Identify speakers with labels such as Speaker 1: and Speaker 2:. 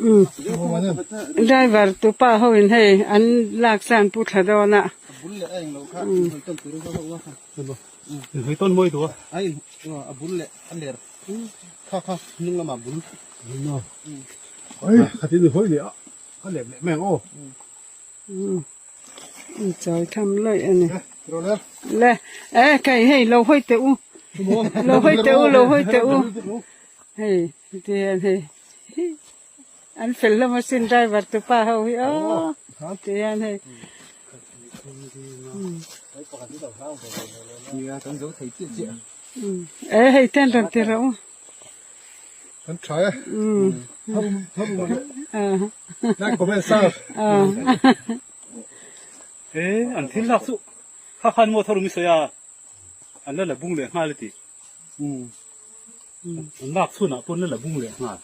Speaker 1: Umm driver tu pa ho in hei an lak san pu thla dawn a. Umm chawi tham lawih a ni. Le e kei hei lo hawi teh u lo hawi teh u lo hawi teh u hei ti hian hei an fel hlawm asin driver tu pa ho hi aw ti hian hei. E hei ten rawn ti rawh u.
Speaker 2: Kan tha e. Like comment share.
Speaker 3: E an thil lak chu kha khan maw thar um i sawi a an la la bung leh nghal a ti. An lak chhunah pawn la la bung leh nghal.